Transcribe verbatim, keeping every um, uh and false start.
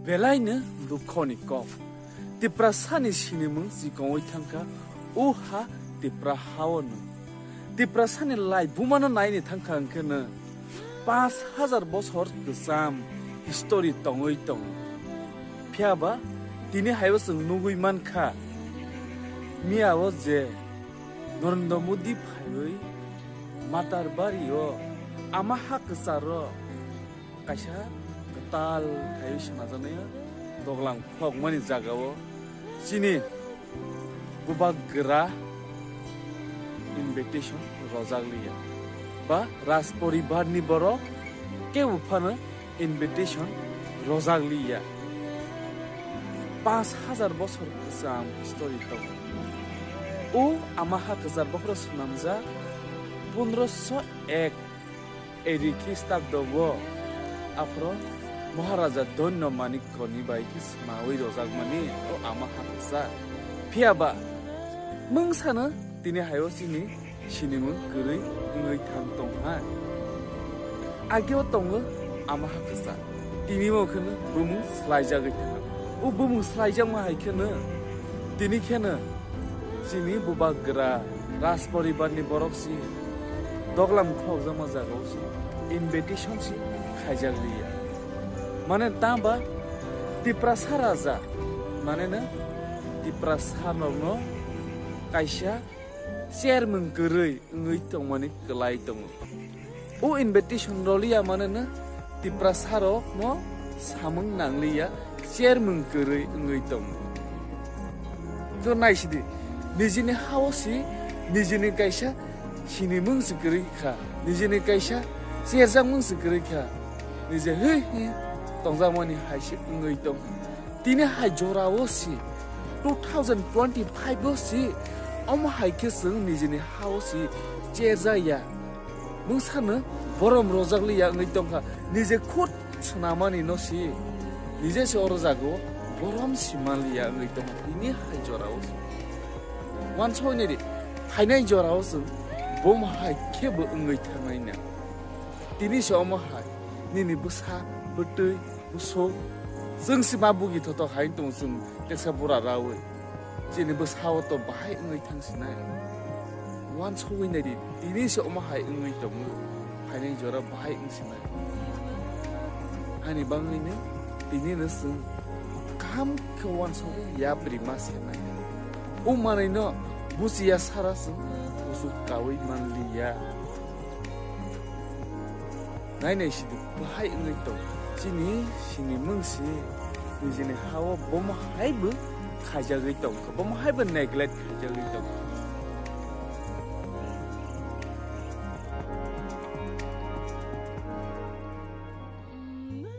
Belaino dukhoni kok. Tiprasani sinimung chikongwi thangkha, o ha Tipra hao no. Tiprasani lai bumano naini thangkha hwnkhe no, panch hajar bochor kwcham history tongwi tongo. Phiyaba tini haio chwng nugwi mankha, miyao je Narendra Modi phaiwi Matarbari o ama ha kwcharo kaisa kwtal khaiwi swnajaknai o doglam khokmani jagao chini bubagra invitation rojak liya, ba Raj poribar ni borok kebo phano invitation rojak liya. Panch hajar bochor kwcham history tongo. O ama ha kwchar bokhoro swnamjak pondroso ek A D Khristabdo bo aphro Maharaja Dhanyo Manikko ni bai khe smawi rojakmani o ama ha kwchar. Phiyaba mungsano tini haio chini sinimung kwrwi wngwi thang tongha. Ageo tongo ama ha kwchar. Tini bo kheno bumung swlaijagwi thangkha. O bumung swlaijakma hai kheno tini kheno chini bubagra Raj poribar ni borok si doglam khokjakma jagao si invitation si khaijak liya. Mane tangba Tiprasa raja, mane no Tiprasa rokno kaisa chairman kwrwi wngwi tongmani kwlai tongo. O invitation roliya maneno Tiprasa rokno samung nangliya, chairman kwrwi wngwi tongo. To naisidi, nijini hao si, nijini kaisa sinimung si kwrwi kha, nijini kaisa cherjakmung si kwrwi kha, nije hwi hwi tongjakmani hai se wngwi tong. Tini hai jorao si, two thousand twenty-five o si, omo hai khe chwng nijini hao si cherjaya. Mungsano borom rojak liya wngwi tongkha, nije khud swnamani no si, nije se oro jago borom si man liya wngwi tongkha. Tini hai jorao si wansoknai di, phainai jorao chwng bom hai khe bo wngwi thangnai na. Tini se omo hai nini bwsa, bwtwi, bwswk, chwng si ma bugi thothok hai tong chwng teksa bura rawi. Chini bwsao to bahai wngwi thang sinai. Wansogwi nai di, tini se omo hai wngwi tongo, phainai jora bahai wng sinai. Ani bangwino tini no chwng kaham khe wansogwi yapri ma senai. O manwi no buchiya sara chwng kuchuk kawi man liya. Nainai sidi bahai wngwi tong. Chini sinimung si nijini hao bomo hai bo khaijagwi tong kha, bomo hai bo neglect khaijagwi tong kha.